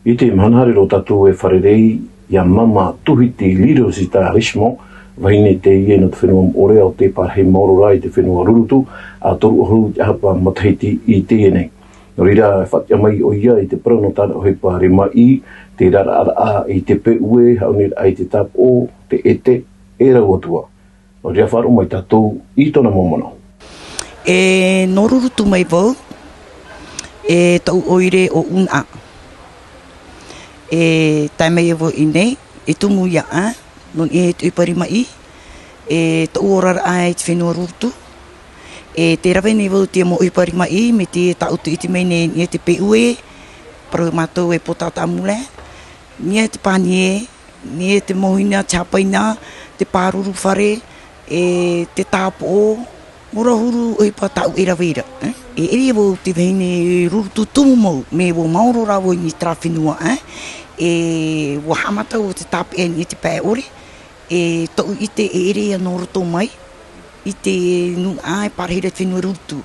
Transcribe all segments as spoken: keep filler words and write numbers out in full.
I te mahana haere roa tātou e fārerei iā Mama Tuhiti Little Sister Richmond, vahine teie nō te fenua Moʻorea o te parahi maoro rā i te fenua Rurutu, ʻa toru ʻahuru te ʻahapa matahiti i teie nei. Nō reira, e faʻatiʻa mai ʻoia i te parau nō tāna ʻohipa rimaʻī, te raraʻaraʻa i te pēʻue, haʻauniraʻa i te tāpoʻo, te ʻete, e rau atu ā. Nō reira, faʻaroʻo mai tātou i tōna mau manaʻo. E nō Rurutu mai vau, e tōʻu ʻoire ʻo Unaʻa. E tae mai vau i ʻō nei, e tumu ia, ā, nō niʻa i te ʻohipa rimaʻī, e tōʻu oraraʻa i te fenua Rurutu. E tē rave nei vau i te mau ʻohipa rimaʻī, mai te tāʻu tē ʻite mai nei, niʻa i te pēʻue, parau mātou e pōtaʻataʻa moulin, niʻa i te panie, niʻa i te mouhina, te hāpaina, te pāruru fare, e te tāpoʻo, mau ra huru ʻohipa tāʻu e rave ra, ē? E ʻere vau te vahine Rurutu tumu mau, mea ʻua maoro rā vau i niʻa i terā fenua, ē? E ʻua haʻamata vau te tāpeʻa i niʻa i te pae ʻore, e tōʻu ʻite e ʻere ia nō roto mai, i te nūnaʻa e pārahi ra i te fenua Rurutu.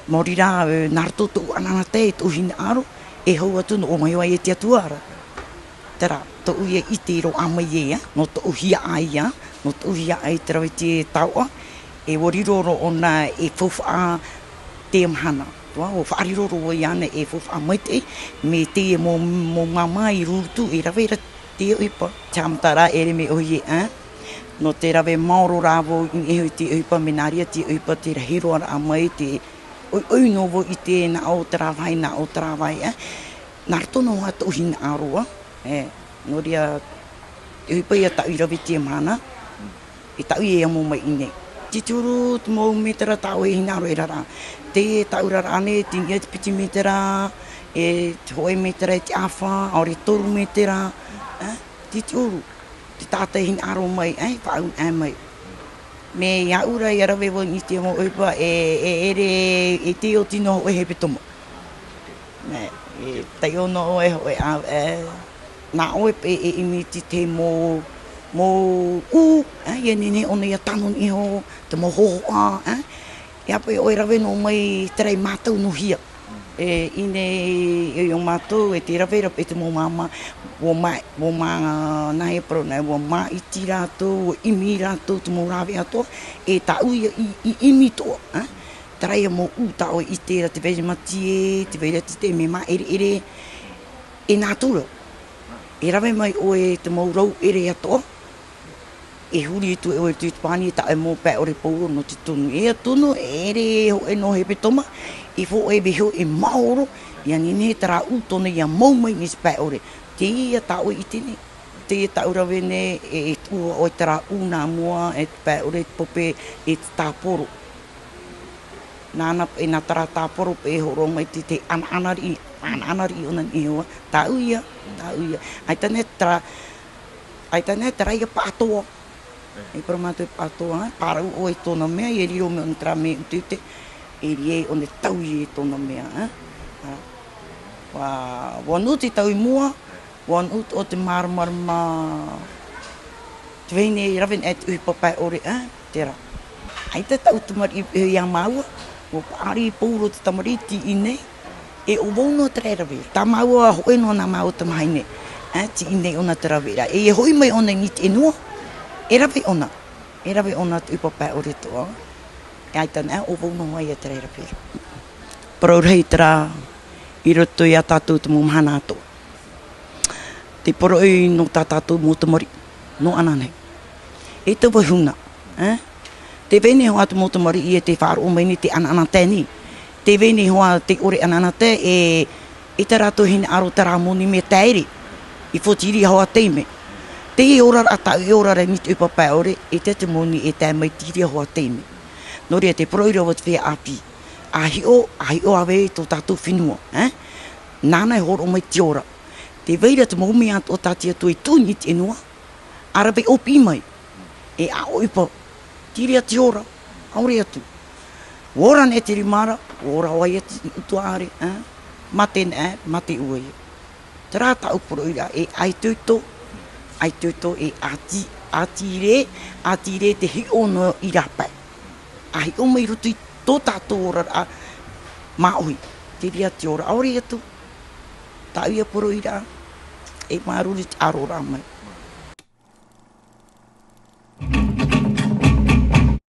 Maori rā, e, nā roto tōʻu anaanatae, tōʻu hinaʻaro, e hau atu nō ʻō mai ʻoe e te Atua ra. Terā, tōʻu ia ʻite roaʻa mai ē, ā, nō tōʻu hiaʻai ia, nō tōʻu hiaʻai te rave i te taoʻa, e ʻua riro roa ʻōna e faufaʻa teie mahana. Tua, ʻua faʻariro roa ʻoia ānei e faufaʻa maitaʻi, mai teie mau, mau māmā i Rurutu, e rave ra te ʻohipa. Te haʻamata rā, e ʻere mea ʻōhie, ā. Nō te rave maoro rā vau i niʻa iho i te ʻohipa, mea nā reira te ʻohipa te rahi roa raʻa mai, te ʻoiʻoi noa vau i te nā ʻō terā vāhi, nā ʻō terā vāhi, ā. Nā roto noa ā tōʻu hinaʻaro, ā. E, nō reira, te ʻohipa ia tāʻu i rave i teie mahana, e tāʻu ia amo mai i ʻō nei. Te huru te mau mētera tāʻu e hinaʻaro e raraʻa. Te tāʻu raraʻa nei, te niʻa i te piti mētera, e te hōʻē mētera i te ʻāfa, ʻaore toru mētera, ā, te huru. Te taʻata e hinaʻaro mai, ā, e faʻaʻunaʻa mai. Mea iāʻu rā, ʻia rave vau i te mau ʻohipa, e, e ʻere, e tē oti noa hōʻē hepetoma. Nē, e taiʻo noa ʻoe hōʻē ʻāvaʻe, nā ʻoe paʻi e ʻimi i te mau, mau ʻū, ā, ʻia nehenehe ʻōna ʻia tano niʻa iho, te mau hōhoʻa, ā. ʻIa paʻi ʻoe rave noa mai terā i mātau noa hia. E, i ʻō nei, e, ʻo mātou, e tē rave ra paʻi te mau māmā, ʻua mā-, ʻua mā-, nā hea parau nā, ʻua māʻiti rātou, ʻua ʻimi rātou te mau rāveʻa atoʻa, e tāʻu ia i, i ʻimi atoʻa, ā. Terā ia mau ʻū tāʻu e ʻite ra te vai ra matie, te vai ra te, te mea māʻereʻere, e nātura. E rave mai ʻoe te mau rau ʻere atoʻa, e huri atu ʻoe i te pani, e taʻa mau pae ʻore pauroa nō te tunu. E tunu, e ʻere hōʻē noa hepetoma, e fōʻē vaiiho e maoro, ʻia nehenehe terā ʻū tōna ʻia mau mai i te pae ʻore. Teie tāʻu e ʻite nei, teie tāʻu rave nei, e, e tuʻu ʻoe terā ʻū nā mua, e te pae ʻore, te pope, e te tāporo. Nāna, e nā terā tāporo paʻi e hōroʻa mai te, te ʻanaʻana riʻi, ʻanaʻana riʻi ʻōna i niʻa iho, tāʻu ia, tāʻu ia. ʻAita nei terā, ʻaita nei terā ia paʻatoa. E parau mātou e paʻatoa, ā, parau ʻoe i tōna mea, ʻia riro mai ʻōna terā mea uteute, e riro ʻōna e taui i tōna mea, ā. Ā, ʻua, ʻua nuʻu te tau i mua, ʻua nuʻu atoʻa te māramarama, te vahine e rave nei te ʻohipa pae ʻore, ā, terā. ʻAita tāʻu tamariʻi e pēhea iā māua, ʻua paʻari pauroa te tamariʻi i ʻō nei, e ʻo vau noa terā e rave. Tā māua hōʻē noa nā māua tamahine, ā, i ʻō nei ʻōna te rave ra. E hoʻi mai ʻōna i niʻa i te fenua, e rave ʻōna. E rave ʻōna te ʻohipa pae ʻore atoʻa. E ʻaita nei, ʻo vau noa ia terā e rave ra. Parau rahi terā i roto iā tātou te mau mahana atoʻa. Te poroʻi nō tā tātou mau tamariʻi, nō ʻananahi. E te vaiiho nā, ā? Tē vai nei hoʻi te mau tamariʻi e tē faʻaroʻo mai nei te ʻanaʻanatae nei. Tē vai nei hoʻi te ʻore ʻanaʻanatae e, e tā rātou hinaʻaro terā moni mea taere. E fōtiri hoʻi taime. Te oraraʻa tāʻu e ora ra i niʻa i te ʻohipa pae ʻore, e te, te moni e tae mai tiri hoʻi taime. Nō reira te poroʻi ra vau te feiā ʻāpī. ʻA hiʻo, ʻa hiʻo ʻāvae i tō tātou fenua, ā? Nāna e hōroʻa mai te ora. Tē vai ra te mau mea atoʻa tā te Atua i tuʻu i niʻa i te fenua, ʻa rave ʻōpī mai. E ʻa ʻohipa, tiri ā te ora, ʻaore atu. ʻUa ora nei te rima ra, ʻua ora hoʻi ia te utuāfare, ā? Mate nei, mate ʻoia. Terā tāʻu poroʻi ra, e ʻaitoito, ʻaitoito e ʻati, ʻātīrē, ʻātīrē te hiʻo noa i rāpae. ʻA hiʻo mai i roto i tō tātou oraraʻa māʻohi. Tiri ā te ora, ʻaore atu. Tāʻu ia poroʻi rā, e māuruuru i te ʻaro rā mai.